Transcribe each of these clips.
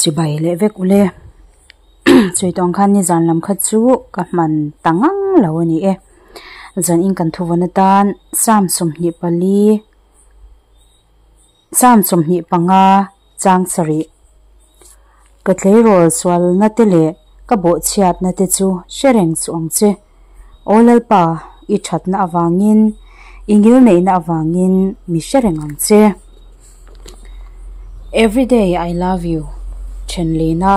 Chibai leh vek ule. Chhui tawng khan nizan lam kha chu ka hman ta ngang lo a ni e. Zan in kan thuvawn atan Psalm 24 Psalm 25 chang sarih. Ka tleirawl sualna te leh ka bawhchhiatna te chu hre reng suh ang che. Aw Lalpa, i thatna avangin, i ngilneihna avangin mi hre reng ang che. Everyday I love you, Thenlina,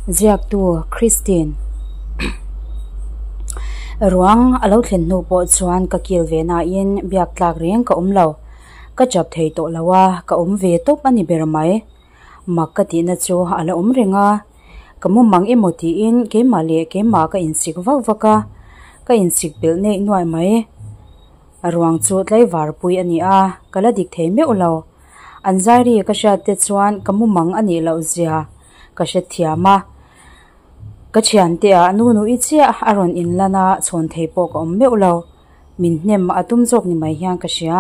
ziaktu Christine. Ruang a lo thlen hnu pawh chuan ka kil ve nain biak tlak reng ka awm lo. Ka chap thei tawh lo a, ka awm ve tawp a ni ber mai. Mak ka tihna chu a la awm reng a, ka mumang emaw tiin keimah leh keimah ka insik vak vak a, ka insik belh neih nuai mai. A ruang chu tlaivar pui a ni a, ka la dik thei meuh lo. An zai ri ka hriat te chuan ka mumang a nih loh zia ka hrethiam a, ka thiante ah nu nu i chiah a rawn inlan a, chhawn thei pawh ka awm meuh lo. Min hnem a tum zawk ni mai hian ka hria.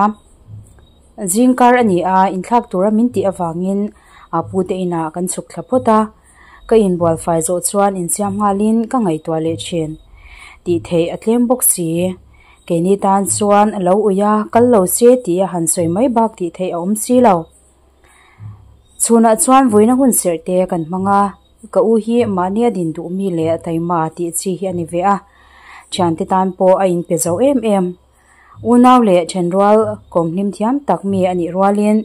Zingkar a ni a, inthlak tura min tih avangin a pute inah kan chhuk thla phawt a. Ka inbual fai zawh chuan insiam nghalin ka ngaihtuah leh thin. Tih theih a tlem bawk si. Keini tan chuan lo ui a, kal lo se tih a han sawi mai bak tih theih a awm si lo. Chhunah chuan vawiina hun serh te kan hmang a, ka u hi mahni a din duh mi leh taima tih chi hi a ni ve a. Thiante tan pawh a inpe zo em em. Unau leh thenrual kawmhlim thiam tak mi a nih rualin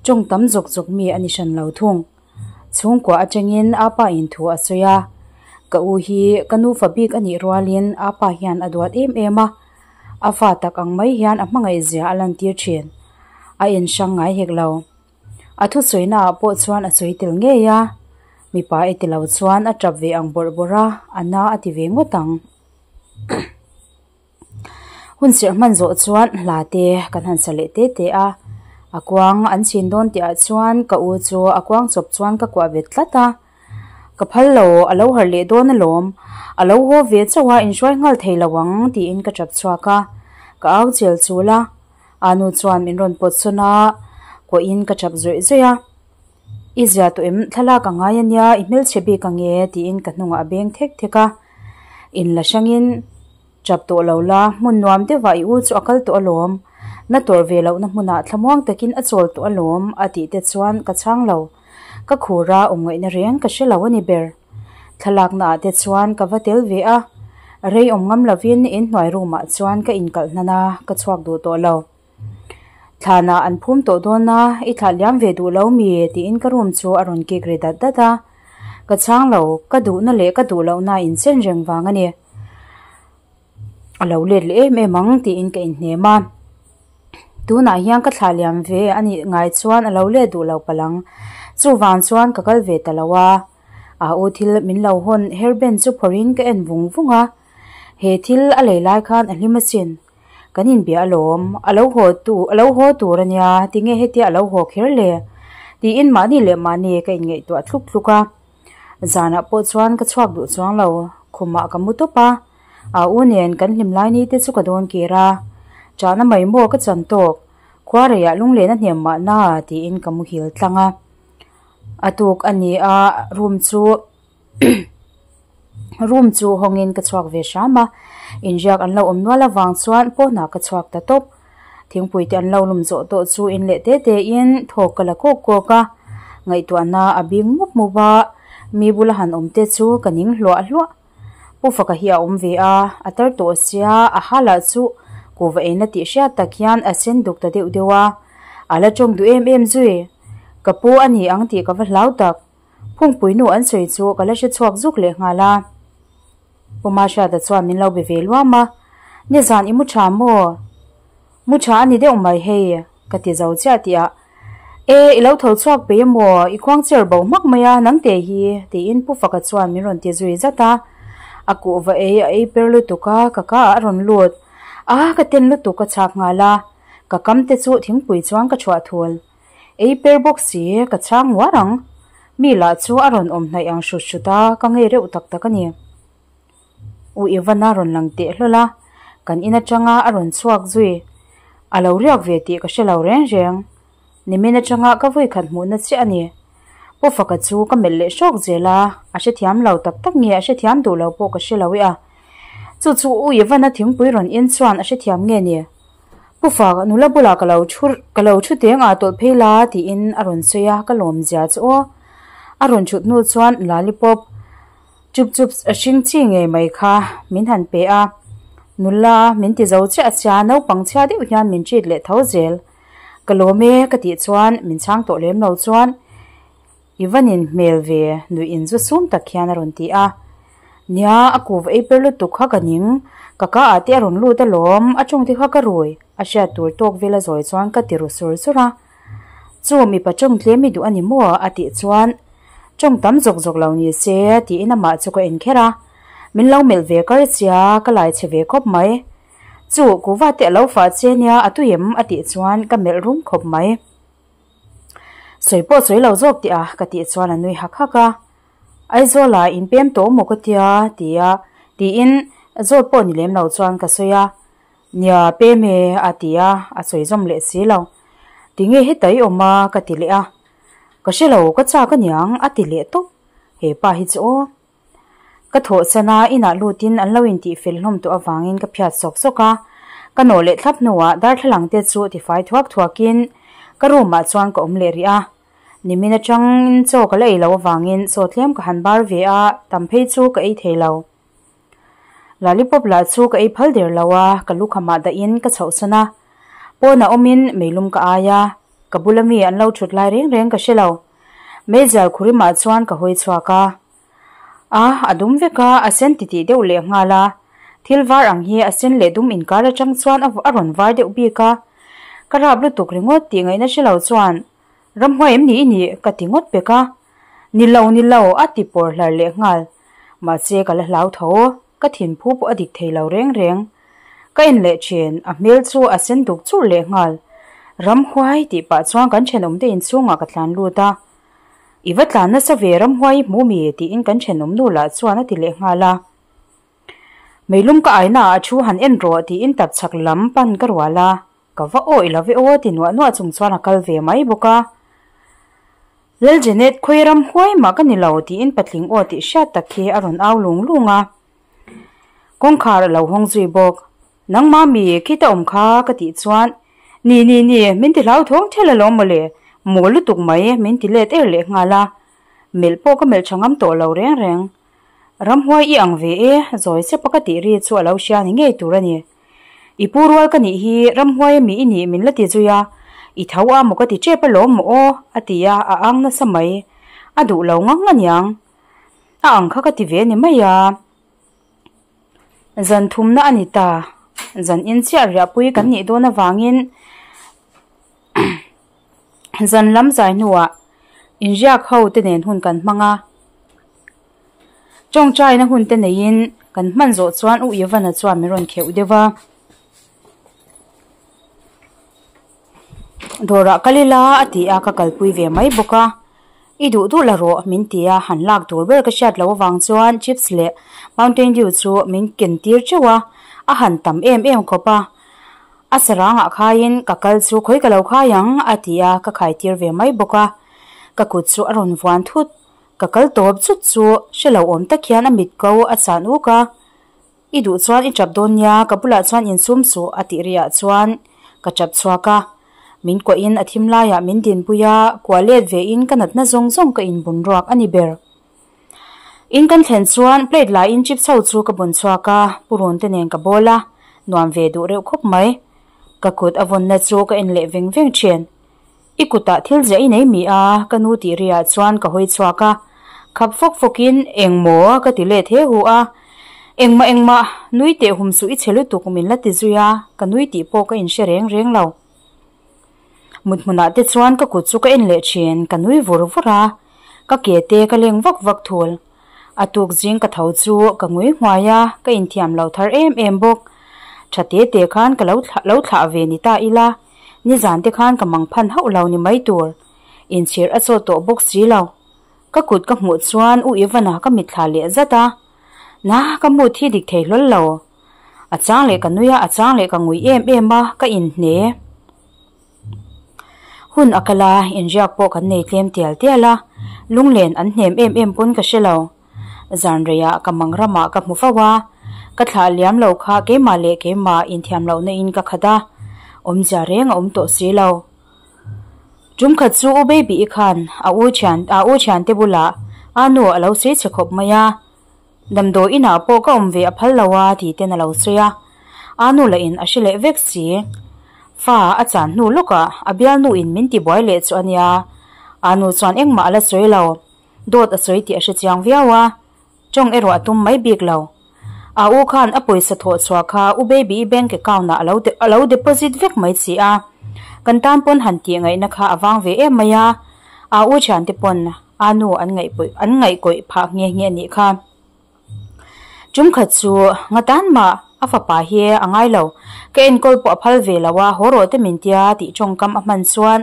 tawng tam zawk zawk mi a ni hran lo thung. Chhungkua atangin a pa in thu a sawi a, ka u hi ka nufa bik a nih rualin a pa hian a duat em em a, a fa tak ang mai hian a hmangaih zia a lantir thin. A inhrang ngai hek lo. A thusawi naah pawh chuan a sawi tel ngei a, mipa e ti lo chuan a tap ve ang bawrh bawrh a, a na a ti ve ngawt ang. Hun serh hman zawh chuan hla te kan han sa leh te te a, a kuang an chhin dawn tih ah chuan ka u chu a kuang chawp chuan ka kuah vet tlat a, ka phal lo a lo harh leh dawn alawm, a lo haw ve chauh a inhruai nghal thei lo ang tiin ka tap chhuak a, ka au chel chul a, a nu chuan min rawn pawt sawn a, kuahin ka tap zawih zawih a, I zia tawh em thlalak a ngai ania i hmelchhe bik ang e tiin ka hnungah a beng thek thek a, in la hrangin. Chap tawh lo la, hmun nuam deuhah i u chu a kal tawh alawm. Na tawrh ve lohna hmunah thlamuang takin a chawl tawh alawm, a tih te chuan ka chhang lo. Ka khur a, awmngaihna reng ka hre lo a ni ber. Thlalaknaah te chuan ka va tel ve a, rei awm ngam lovin inhnuai room ah chuan ka inkalh hnan a, ka chhuak duh tawh lo. Thlanah an phum tawh dawn a, i thlah liam ve duh lo mi? tiin ka room chu a rawn kik ri dat dat a. Ka chhang lo, ka duhna leh ka duh lohna inchen reng vang a ni. A lo let leh em em ang tiin ka inhnem a. Tunah hian ka thlah liam ve a nih ngai chuan a lo let duh lo palh ang. Chuvang chuan ka kal ve ta lo a. A u thil min lo hawn hairband chu phawrhin ka en vung vung a. He thil a lei lai khan a hlim asin. Kan inbia alawm, a lo haw tu, a lo haw tur a nia, tinge hetia a lo haw kher le? Tiin mahni leh mahni ka inngaihtuah tluk tluk a. Zanah pawh chuan ka chhuak duh chuang lo, khumah ka mu tawp a, a u nen kan hlim lai ni te chu ka dawn kir a, chahna mai maw ka chan tawk, khuareiah lunglen a hnem mahna tiin ka muhil tlang a. A tuk a ni a, room chu room chu hawngin ka chhuak ve hram a, inriak an lo awm nual avang chuan pawnah ka chhuak ta tawp. Thingpui te an lo lum zawh tawh chu in leh te te in thawk ka la kawk kawk a, ngaihtuahna a bing mup mup a, mi bula han awm te chu ka ning hluah hluah. Pu Faka hi a awm ve a, a tar tawh sia, a ha lah chu kuhva eina tih hriat tak hian a sen duk ta deuh deuh a, a la tawng duh em em zui. Ka pu a ni ang tih ka va hlau tak. Phungpui nu an sawi chu ka la hre chhuak zuk leh nghal a. Pu Mahriata chuan min lo be ve luam a, Nizan i mu tha maw? Mu tha a ni deuh mai hei, ka ti zo chiah tih ah, E, i lo tho chhuak pei a maw? I khuang cher bo hmak mai a, nang te hi, tiin Pu Faka chuan min rawn ti zui zat a. A kuhva ei a ei per lutuk a, ka ka ah a rawn lut. A, ka ten lutuk ka chhak nghal a, ka kam te chu thingpui chuan ka chhuah thul. Ei per bawk si, ka chhang nguar ang. Mi lah chu a rawn awm hnaih ang hrut hrut a, ka ngei reuh tak tak a ni. U Ivan a rawn lang teh hlawl a, kan in atanga a rawn chhuak zui. A lo riak ve tih ka hre lo reng reng. Nimin atanga ka vawikhat hmuhna chiah a ni. Pu Faka chu ka melh leh hrawk zel a, a hrethiam lo tak tak nge a hrethiam duh lo pawh ka hre lo e a. Chu chu U Ivana thingpui rawn en chuan a hrethiam nge ni? Pu Fak, nula bulah ka lo thu ka lo thu teng a tawlh phei la tiin a rawn sawi a, ka lawm zia chu aw. A rawn thut hnu chuan lollipop chup chup a hring chi ngei mai kha min han pe a, nula min ti zo chiah sia naupang chhia deuh hian min treat leh tho zel. Ka lawm e ka tih chuan min chhang tawh lem lo chuan i va nin hmel ve nuih in zu sum tak hian a rawn ti a. Nia a kuv ei per lutuk kha ka ning, ka ka ah te a rawn lut alawm, a tawng te kha ka rui, a hriat tur tawk vel a zawi chuan ka ti ru sur sur a. Chu mipa tawng tlem i duh a ni maw? a tih chuan tawng tam zawk zawk lo ni se tiin amah chu ka en kher a. Min lo melh ve kar sia ka lai chhe ve khawp mai. Chu kuva te a lo fah che nia a tui em? a tih chuan ka melh rum khawp mai. Sawi pawh sawi lo zawk tih a ka tih chuan a nui hak hak a. Aizawl ah in pem tawh maw ka tia tia tiin zawt pawh ni lem lo chuan ka sawi a. Nia pem e a ti a, a sawi zawm leh si lo. Tinge heta i awm a ka ti leh a. Ka hre lo ka chak aniang a ti leh tawp. He pa hi chu aw. Ka thawh san a, inah lutin an lo intih fel hlawm tawh avangin ka phiat sawk sawk a. Ka nawh leh thlap hnuah darthlalang te chu tifai thuak thuakin ka room ah chuan ka awm leh rih a. Nimin atangin chaw ka la ei loh avangin chaw tlem ka han bar ve a, tam phei chu ka ei thei lo. Lollipop lah chu ka ei phal der lo a, ka lukhamah dahin ka chhoh san a. Pawnah awmin meilum ka ai a, ka bula mi an lo thut lai reng reng ka hre lo. Meizial khurimah chuan ka hawi chhuak a. A, a dum vek a, a sen titih deuh leh nghal a. Thil var ang hi a sen leh dum inkar atang chuan a a rawn var deuh bik a. Ka rap lutuk ringawt tih ngaihna hre lo chuan, Ramhuai em ni i nih? ka ti ngawt pek a. Ni lo, ni lo, a ti pawr hlar leh nghal. Mahse ka la hlau tho, ka thinphu pawh a dik thei lo reng reng. Ka en leh thin, a hmel chu a sen duk churh leh nghal. Ramhuai tih pah chuan kan thenawmte inchhungah ka tlan lut a. I va tlan nasa ve ramhuai i hmu mi? tiin kan thenawm nu lah chuan a ti leh nghal a. Meilum ka aina ah a thu han en rawh tiin tap chhak lam pan ka rual a, ka va awih lo ve aw ti nuah nuah chung chuan a kal ve mai bawk a. Lal Janet khawi ramhuai mah ka ni lo tiin patling aw tih hriat tak hi a rawn au lung lung a. Kawngkhar a lo hawng zui bawk. Nangmah mi khita awm kha ka tih chuan, Ni ni ni, min ti hlauthawng thel alawm mawle, mawl lutuk mai, min ti let er leh nghal a. Melh pawh ka melh tha ngam tawh lo reng reng. Ramhuai i ang ve e, zawi sepa ka tih ri chu a lo hria ni ngei tur a ni. I pu rual ka nih hi, ramhuai ami i nih min la ti zui a, i tho a maw ka ti tep alawm maw aw, a ti a, a ang nasa mai. A duh lo ngang aniang. A ang kha ka ti ve ni mai a. Zan thumna a ni ta. Zan in chiah riahpui kan nih dawn avangin zan lam zai hnuah inriak ho te nen hun kan hmang a. Tawngtaina hun te neiin kan hman zawh chuan U Ivana chuan min rawn kheuh deuh va. Dawrah kal ila a ti a, ka kalpui ve mai bawk a. I duh duh la rawh min ti a, han lak tur ber ka hriat loh avang chuan chips leh Mountain Dew chu min ken tir teuh a, a han tam em em khawp a. A sarangah khaiin ka kal chu khawi ka lo khai ang a ti a, ka khai tir ve mai bawk a. Ka kut chu a rawn vuan thut, ka kal tawp chut chu hre lo awm tak hian a mit ko a chan uk a. I duh chuan i tap dawn nia, ka bulah chuan insum suh a tih riah chuan ka tap chhuak a. Min kuahin a thim laiah min dinpui a, kuah let vein ka natna zawng zawng ka inbun ruak a ni ber. In kan thlen chuan plate laiin chips ho chu ka bun chhuak a, purun te nen ka bawl a, nuam ve duh reuh khawp mai. Ka kut a vawnna chu ka en leh veng veng thin. I kutah thil ziah i nei mi a? Ka nu tih riah chuan ka hawi chhuak a, khap fawk fawkin engmaw ka ti let he hu a, engmah engmah nui teh hum suh i chhe lutuk min la ti zui a, ka nui tih pawh ka inhre reng reng lo. Mut hmunah te chuan ka kut chu ka en leh thin, ka nui vur vur a, ka ke te ka leng vak vak thul. A tuk zing ka tho chu ka ngui nghuai a, ka inthiam lo thar em em bawk. Tha te te khan ka lo lo thlah ve ni ta ila, nizan te khan ka mang phan hauh lo ni mai tur. Inchhir a chaw tawh bawk si lo. Ka kut ka hmuh chuan U Ivana ka mitthla leh zat a, Na, ka mood hi dik thei hlawl lo. A chang leh ka nui a, a chang leh ka ngui em em a, ka inhne. Hun a kal a, inriak pawh kan nei tlem tial tial a. Lunglen an hnem em em pawn ka hre lo. Zan reiah ka mang ramah ka hmu fo a, ka thlah liam lo kha keimah leh keimah inthiam lohna in ka khat a, awmzia reng a awm tawh si lo. Tum khat chu U Baby-i khan a u thian a u thiante bulah a nu a lo sawi chhe khawp mai a, damdawi inah pawh ka awm ve a phal lo a ti ten a lo sawi a, a nu lah in a hre leh vek si. Fa a chan hnu lawkah a bialnu in min ti buai leh chu a nia, a nu chuan engmah a la sawi lo. Dawt a sawi tih a hre chiang viau a, tawng erawh a tum mai bik lo. A u khan a pawisa thawh chhuah kha U Baby-i bank account ah a lo deposit vek mai si a, kan tan pawn han tih ngaihna kha a vang ve em mai a, a u thiante pawn a nu an ngaihpawih an ngaihkawih phah nghe nghe a nih kha. Tum khat chu nga tan mah a fapa hi a ngai lo, ka enkawl pawh a phal ve lo a, haw rawh te min tia tih tawngkam a hman chuan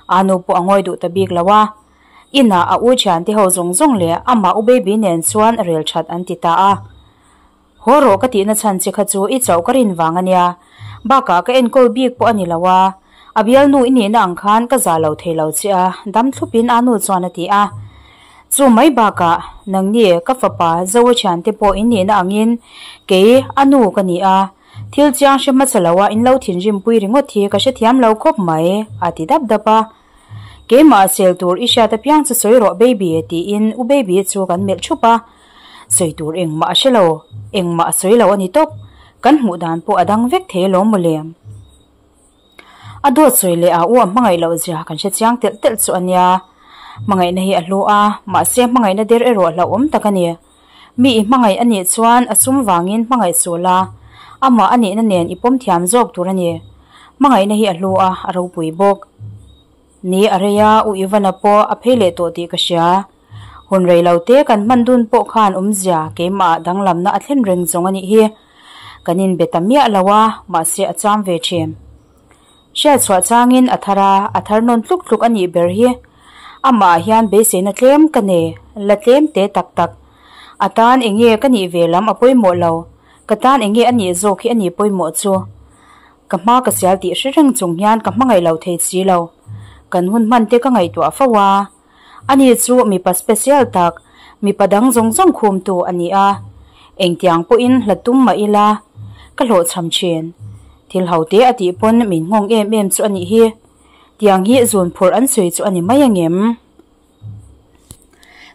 a nu pawh a ngawi duh ta bik lo a. Inah a u thiante ho zawng zawng leh amah u baby nen chuan rel that an ti ta a. Haw rawh ka tihna chhan che kha chu i chauh ka rin vang a nia. Bakah ka enkawl bik pawh a ni lo a, a bialnu i nihna ang khan ka za lo thei lo che a, dam thlupin a nu chuan a ti a. Chu mai bakah nangni ka fapa Zoa thiante pawh in nihna angin kei a nu ka ni a, thil chiang hre hmasa lo a in lo thinrimpui ringawt hi ka hrethiam lo khawp mai, a ti dap dap a. Keimah sel tur i hriat apiang chu sawi rawh baby tiin u baby chu kan melh thup a, sawi tur engmah a hre lo, engmah a sawi lo a ni tawp, kan hmuh dan pawh a dang vek thei alawm mawle. A dawt sawi leh a u a hmangaih loh zia kan hre chiang telh telh chu a nia, hmangaihna hi a hlu a, mahse hmangaihna der erawh hlauhawm tak a ni. Mi i hmangaih a nih chuan a sum vangin hmangaih suh la, amah a nihna nen i pawm thiam zawk tur a ni. Hmangaihna hi a hlu a, a ropui bawk. Ni a rei a, U Ivana pawh a phei leh tawh tih ka hria. Hun rei lo te kan hman dun pawh khan awmzia keimah danglamna a thlen reng zawng a nih hi. Kan inbe ta miah lo a, mahse a cham ve thin. Hriat chhuah changin a thar a, a thar nawn tluk tluk a nih ber hi. Amah hian beiseina tlem ka nei, la tlem te tak tak. A tan eng nge ka nih ve lam a pawimawh lo, ka tan eng nge a nih zawk hi a nih pawimawh chu. Ka hma ka sial tih hre reng chung hian ka hmangaih lo thei si lo. Kan hun hman te ka ngaihtuah fo a. Ani chu mipa special tak, mipa dang zawng zawng khumtu a ni a. Engtiang pawhin hla tum mah ila, ka hlawhchham thin. Thil ho te a tih pawn min nghawng em em chu a nih hi. Tiang hi zun phurh an sawi chu a ni mai angem?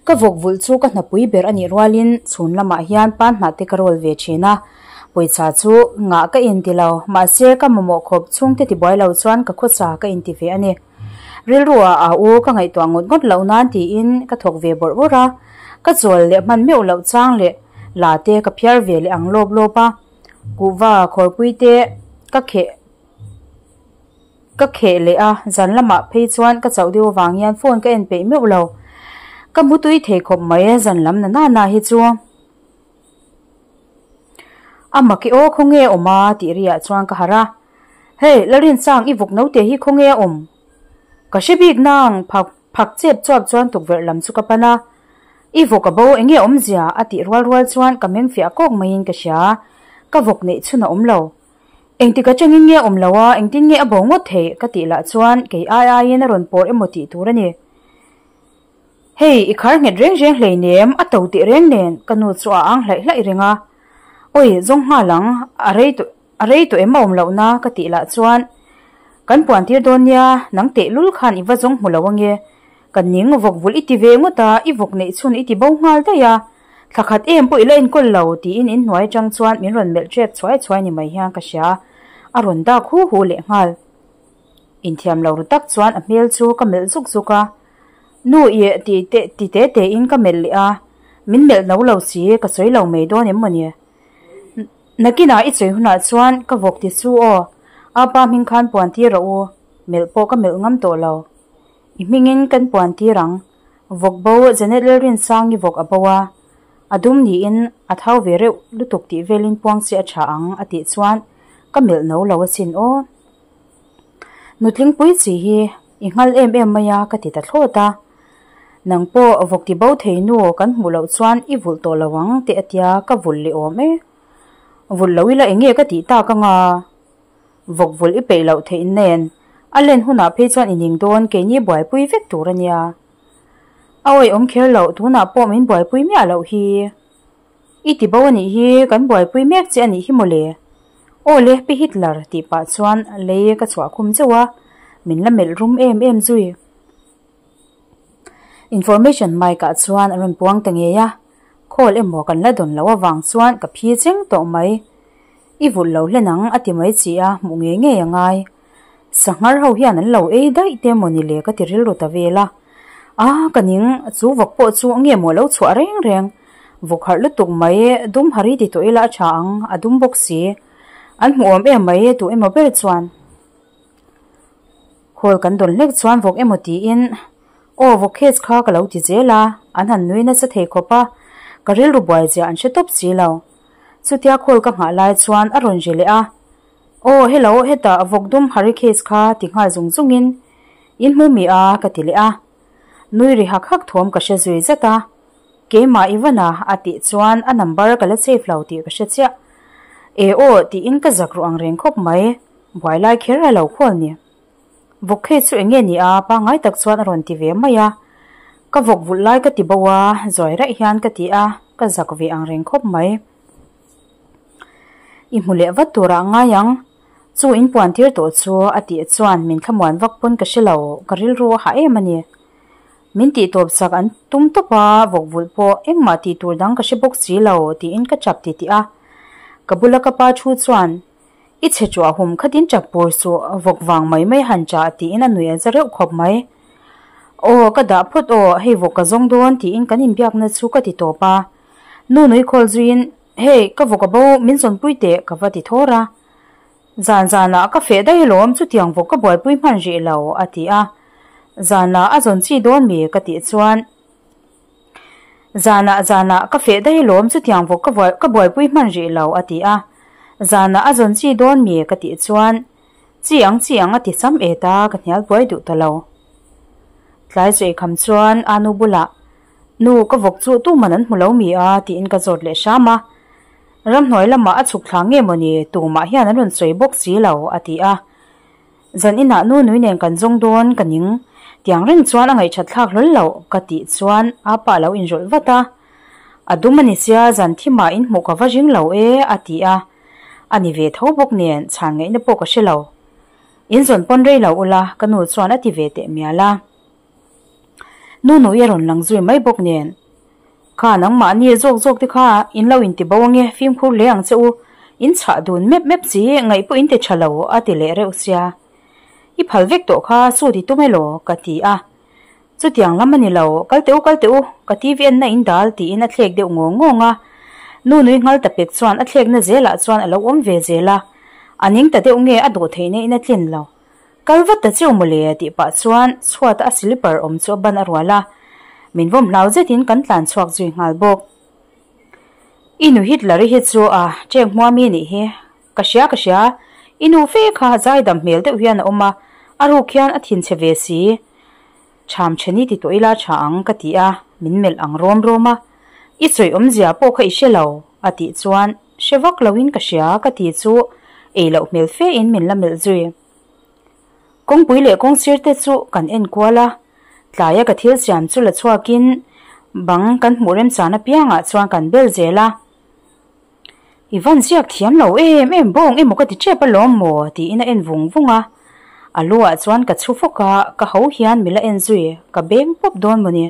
Ka vawk vulh chu ka hnapui ber a nih rualin chhun lamah hian pan hnah te ka rawl ve thin a. Pawisa chu ngah ka inti lo, mahse ka mamawh khawp chhungte tibuai lo chuan ka khawsa ka inti ve a ni. Rilru ah a u ka ngaihtuah ngawt ngawt loh nan tiin ka thawk ve bawrh bawrh a, ka chawl leh hman meuh loh chang leh la te ka phiar ve leh ang lawp lawp a, kuhva khawrpui te ka kheh ka kheh leh a, zan lamah phei chuan ka chauh deuh avang hian phone ka en peih meuh lo, ka mu tui thei khawp mai a zan lam na nana hi chu. A mak i aw khawnge a awm a tih riah chuan ka harh a, Hey, Lalrinsang i vawk naute hi khawnge a awm? Ka hre bik nang, phak phak chep chuap chuan tukverh lam chu ka pan a, I vawk a bo enge awmzia a tih rual rual chuan ka meng fiah kawk maiin ka hria, ka vawk neih chhun a awm lo. Engtik atangin nge awm lo a, engtin nge a bo ngawt theih ka tih lah chuan kei ai aiin a rawn pawr emaw tih tur a ni. Hei, i khar nghet reng reng hleinem, a to tih reng nen, ka nu chu a ang hlaih hlaih reng a. Awi, zawng nghal ang, a rei tawh a rei tawh em a awm lohna ka tih lah chuan kan puan tir dawn nia, nang tehlul khan i va zawng hmu lo ange. Ka ning vawk vulh i ti ve ngawt a, i vawk neih chhun i ti bo nghal daih a, thla khat em pawh i la enkawl lo tiin inhnuai atang chuan min rawn melh ṭep chhuai chhuai ni mai hian ka hria, a rawn dak hu hu leh nghal. Inthiam lo ru tak chuan a hmel chu ka melh zuk zuk a, Nu i ti te ti te te in ka melh leh a, min melh no lo si ka sawi lo mai dawn em mawni? Nakinah i sawi hunah chuan ka vawk ti chu aw, apa hming khan puan tir rawh u, melh pawh ka melh ngam tawh lo. I hmingin kan puan tir ang, vawk bo Janet Lalrinsangi vawk a bo a, a dum niin a thau ve reuh lutuk tih velin puang che a tha ang a tih chuan ka melh no lo asin aw. Nutlingpui chi hi i nghal em em mai a ka ti ta thlawt a, nang pawh vawk ti bo thei nu kan hmuh loh chuan i vulh tawh lo ang teh a tia ka vulh leh awm e. Vulh lo ila eng nge ka tih tak anga vawk vulh i peih loh theih nen a len hunah phei chuan i ning dawn keini buaipui vek tur a nia. A awihawm kher loh, tunah pawh min buaipui miah loh hi. I ti bo a nih hi, kan buaipui mek che a nih hi mawle. Aw le, Pi Hitler, tih pah chuan lei ka chhuah khum zeuh a, min la melh rum em em zui. Information mic ah chuan a rawn puang ta ngei a, call emaw kan la dawn loh avang chuan ka phi cheng tawh mai. I vulh lo hlen ang a ti mai chi a, hmuh ngei ngei a ngai. Sanghar ho hian an lo ei daih te maw ni le ka ti rilru ta vel a. A, ka ning, chu vawk pawh chu nge maw lo chhuah reng reng. Vawk harh lutuk mai, dum hari ti tawh ila a tha ang, a dum bawk si. An hmuh awm em mai tu emaw ber chuan. Khawl kan dawn hlek chuan vawk emaw tiin, Aw vawk case kha ka lo ti zel a, an han nui nasa thei khawp a, ka rilru buai zia an hre tawp si lo. Chutia khawl ka nghah lai chuan a rawn ri leh a, Aw hello hetah vawk dum hari case kha ti nghal zung zungin in hmu mi a ka ti leh a. Nui ri hak hak thawm ka hre zui zat a, Keimah i van a a tih chuan a number ka la save lo tih ka hre chiah. E aw tiin ka zak ruh ang reng khawp mai. Buai lai kher a lo khawl ni. Vawk khe chu eng nge ni a, pangngai tak chuan a rawn ti ve mai a. Ka vawk vulh lai ka ti bo a, zawi raih hian ka ti a, ka zak ve ang reng khawp mai. I hmu leh vat turah ngai ang. Chu in puan tir tawh chu a tih chuan min thlamuan vak pawn ka hre lo, ka rilru a hah em a ni. Min tih tawp sak an tum tawp a, vawk vulh pawh engmah tih tur dang ka hre bawk si lo tiin ka chap titih a. Ka bula ka pa thu chuan I chhe chu a hum khatin chak pur suh, vawk vang mai mai han chah tiin a nui a za reuh khawp mai. Aw, ka dah phawt aw, hei vawk ka zawng dawn tiin kan inbiakna chu ka ti tawp a. Nu nui khawl zuiin, Hei, ka vawk a bo, min zawnpui teh ka va ti thawr a. Zan zanah ka feh daih alawm, chutiang vawk ka buaipui hman rih lo, a ti a. Zanah a zawn chi dawn mi? ka tih chuan, Zanah zanah ka feh daih alawm chutiang vawk ka ka buaipui hman rih lo a ti a. Zanah a zawn chi dawn mi ka tih chuan chi ang chi ang a ti cham et a ka hnial buai duh ta lo. Tlai chu eikham chuan a nu bulah Nu ka vawk chu tuman an hmu lo mi a tiin ka zawt leh hram a. Ramhnuai lamah a chhuk thla nge mawni tumah hian an rawn sawi bawk si lo a ti a. Zan inah nu nui nen kan zawng dawn ka ning, tiang reng chuan a ngaihthat thlak hlawl loh ka tih chuan a pa lo inrawlh vat a. A dum a ni sia zan thimah in hmuh ka va ring lo e a ti a, a ni ve tho bawk nen chhan ngaihna pawh ka hre lo. In zawn pawn rei lo ula ka nu chuan a ti ve teh mial a. Nu nui a rawn lang zui mai bawk nen Kha nangmahni zawk zawk te kha in lo inti bo ange fimkhur hle ang che u, in chhah dun mep mep chi ngaih pawh in ti tha lo a ti leh reuh sia. I phal vek tawh kha chu ti tum elaw ka ti a. Chutiang lam a ni lo, kal teh u kal teh u, ka TV en na in dal tiin a thlek deuh ngawng ngawng a. Nu nui nghal ta pek chuan a thlekna zelah chuan a lo awm ve zel a, a ning ta deuh nge a dawh theihna in a tlin lo. Kal vat ta cheu mawle tih pah chuan chhuata a slipper awm chu a ban a rual a, min vawm hlau zetin kan tlan chhuak zui nghal bawk. I nu Hitler-i hi chu a cheng hmua mi nih hi, ka hria ka hria, i nu fe kha zaidam hmel deuh hian a awm a, a ruk hian a thinchhe ve si. Chham theni ti tawh ila tha ang ka ti a, min melh ang rawm rawm a, I sawi awmzia pawh kha i hre lo a tih chuan hre vak loin ka hria ka ti chu ei loh hmel fe in min la melh zui. Kawngpui leh kawngsir te chu kan en kual a, tlaia ka thil siam chu la chhuakin bang kan hmuh remchan apiangah chuan kan bel zel a. I van ziak thiam lo em em bawng emaw ka ti tep alawm maw tiin a en vung vung a, a lu ah chuan ka chhu fawk a, ka ho hian mi la en zui, ka beng pawp dawn mawni.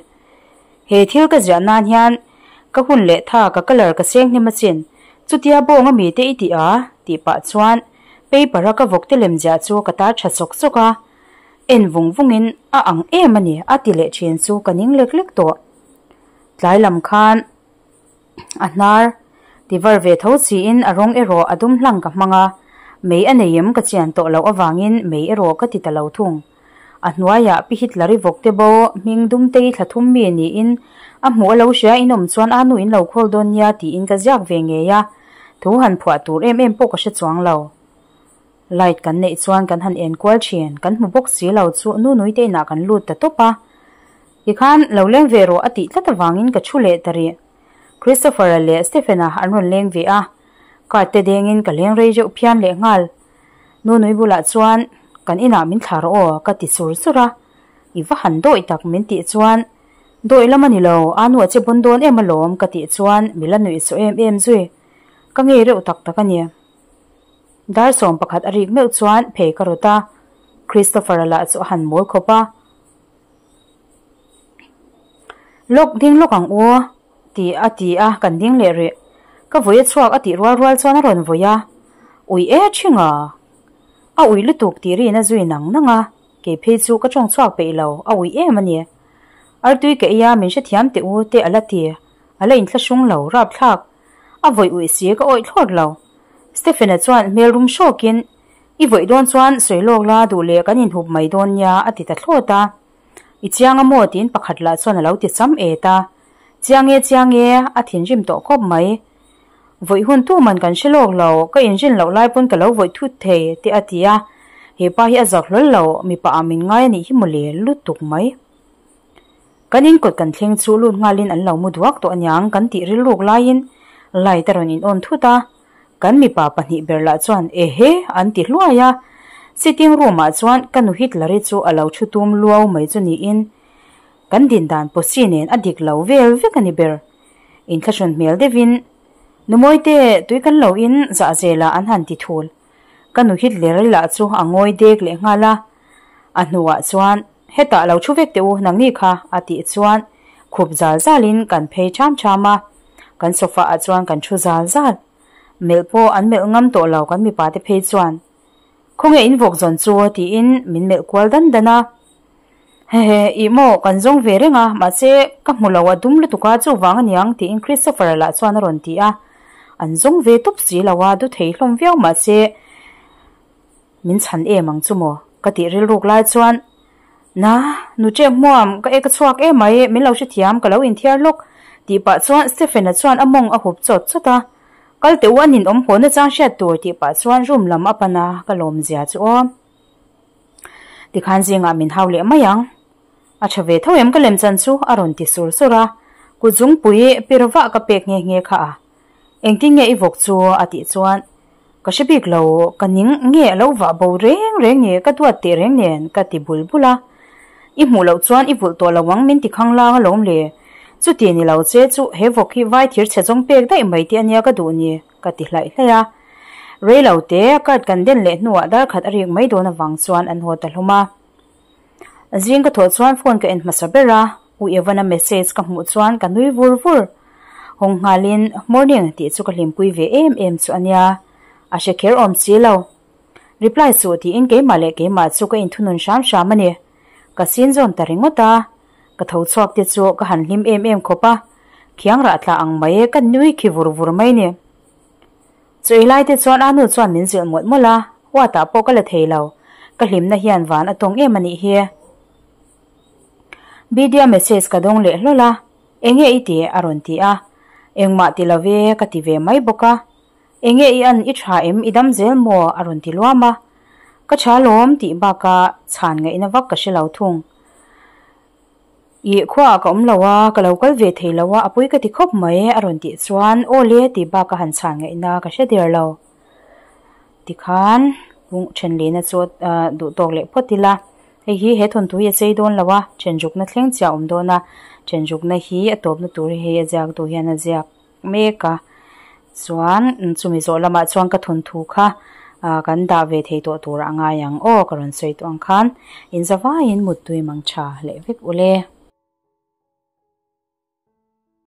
He thil ka ziah nan hian ka hun leh tha ka colour ka seng hnem achin, chutia bawng ami te i tih a? tih pah chuan paper a ka vawk te lem ziah chu ka tar tha sawk sawk a, en vung vung in a ang em ani a ti leh thin chu ka ning lek lek tawh. Tlai lam khan. A hnar ti var ve tho chiin a rawng erawh a dum hlang ka hmang a, mei a nei em ka chian tawh loh avangin mei erawh ka ti ta lo thung. A hnuaiah Pi Hitler-i vawk te bo hming Dumtei thla thum mi niin a hmuh a lo hria in awm chuan a nu in lo khawl dawn nia tiin ka ziak ve ngei a, thu han phuah tur em em pawh ka hre chuang lo. Light kan neih chuan kan han en kual thin, kan hmu bawk si lo chu nu nui te inah kan lut ta tawp a. Tikhan lo leng ve rawh a tih tlat avangin ka thu leh ta rih. Christopher-a leh Stephen-a an rawn leng ve a, card te dengin ka leng rei reuh phian leh nghal. Nu nui bulah chuan kan inah min thlah rawh aw ka ti sur sur a, i va han dawih tak min tih chuan Dawih lam a ni lo, a nu a che bawn dawn em alawm ka tih chuan mi la nuih saw em em zui. Ka ngei reuh tak tak a ni. Dar 11 a rik meuh chuan phei ka rawt a, Christopher-a lah chu a han mawl khawp a. Lawk ding lawk ang u ti a ti a kan ding leh rih. Ka vawi a chhuak a tih rual rual chuan a rawn vawi a, Ui e thinga! A ui lutuk tih rin a zui nang nang a, kei phei chu ka tawng chhuak peih lo, a ui em a ni. Artui ka ei a min hrethiam teh u te a la ti, a la inthlahrung lo, rapthlak. A vawi uih si ka awih thlawt lo. Stephen-a chuan hmel rum hrawkin, I vawi dawn chuan sawi lawk la duh leh kan inhup mai dawn nia a ti ta thlawt a. I chiang a maw tiin pakhat lah chuan a lo ti cham et a. Chiang e chiang e, a thinrim tawh khawp mai. Vawi hun tu man kan hre lawk lo, ka inrin loh lai pawn ka lo vawi thut thei te a ti a. He pa hi a zak hlawl lo, mipa ah min ngai a nih hi mawle lutuk mai. Kan inkawt kan thleng chu lut nghalin an lo mu duak tawh aniang kan tih rilruk laiin light a rawn in on thut a, kan mipa pahnih ber lah chuan ehe an ti hluai a, sitting room ah chuan ka nu Hitler-i chu a lo thu tum luau mai chu niin kan din dan posi nen a dik lo vel vek a ni ber. Inthlahrun hmel deuhin Numawite tui kan lo in zah zelah an han ti thul. Ka nu Hitler-i lah chu a ngawi dek leh nghal a, a hnuah chuan Hetah lo thu vek teh u, nangni kha, a tih chuan khup zal zalin kan phei ṭham ṭham a, kan sofa ah chuan kan thu zal zal. Melh pawh an melh ngam tawh lo kan mipa te phei chuan. Khawnge in vawk zawn chu? tiin min melh kual dan dan a. Hehe, ih maw, kan zawng ve reng a, mahse ka hmu lo a dum lutuk a, chuvang aniang, tiin Christopher-a lah chuan a rawn ti a. An zawng ve tawp si lo a, du thei hlawm viau mahse, Min chhan em ang chu maw? Ka tih rilruk lai chuan, Na, nu ṭek hmuam, ka ek a chhuak em mai, min lo hrethiam, ka lo inthiar lawk, tih pah chuan Stephen-a chuan a mawng a hup chawt chawt a. Kal teh u a ninawm haw nachang hriat tur tih pah chuan room lam a pan a, ka lawm zia chu aw. Tikhan zingah min hau leh mai ang. A ṭha ve tho em ka lem chan chu a rawn ti sur sur a, kut zungpui pir vah ka pek nghe nghe kha a. Engtin nge i vawk chu? a tih chuan, Ka hre bik lo, ka ning nge a lo vah bo reng reng ni, ka duat teh reng nen ka ti bul bul a. I hmuh loh chuan i vulh tawh lo ang min ti khang lang alawm le. Chuti ni lo che chu he vawk hi vai thir chhe zawng pek daih mai tih ania ka duh ni, ka ti hlaih hlaih a. Rei lo te, card kan den leh hnuah dar khat a rik mai dawn avang chuan an haw ta hlawm a. Zing ka thawh chuan phone ka en hmasa ber a, U Evan-a message ka hmuh chuan ka nui vur vur. Hawng nghalin morning tih chu ka hlimpui ve em em chu a nia, a hre kher awm si lo. Reply suh tiin keimah leh keimah chu ka inthunun hram hram a ni. Ka sin zawn ta ringawt a, ka tho chhuak te chu ka han hlim em em khawp a, khiang rah tla ang mai ka nui khi vur vur mai ni. Chawi lai te chuan a nu chuan min zilh mawlh mawlh a, huatah pawh ka la thei lo, ka hlimna hian van a tawng em a nih hi. Bidia message ka dawng leh hlawl a, Enge i ti? a rawn ti a, Engmah ti lo ve ka ti ve mai bawk a, Enge i an i tha em i dam zel maw? a rawn ti luam a, Ka tha lawm tih baka chhan ngaihna vak ka hre lo thung. Ih, khuaah ka awm lo a, ka lo kal ve thei lo a, a pui ka ti khawp mai, a rawn tih chuan aw le tih bak a han chhan ngaihna ka hre der lo. Tikhan pung thenlehna chu duh tawk leh phawt ila, hei hi he thawnthu hi a chei dawn lo a, thenrukna thleng chiah a awm dawn a, thenrukna hi a tawpna tur hi hei a ziak duh hian a ziak. mek a chuan chumi zawh lamah chuan ka thawnthu kha ah kan dah ve thei tawh tur a ngai ang aw ka rawn sawi tawh ang khan in zavaiin muttui mang tha leh vek ule.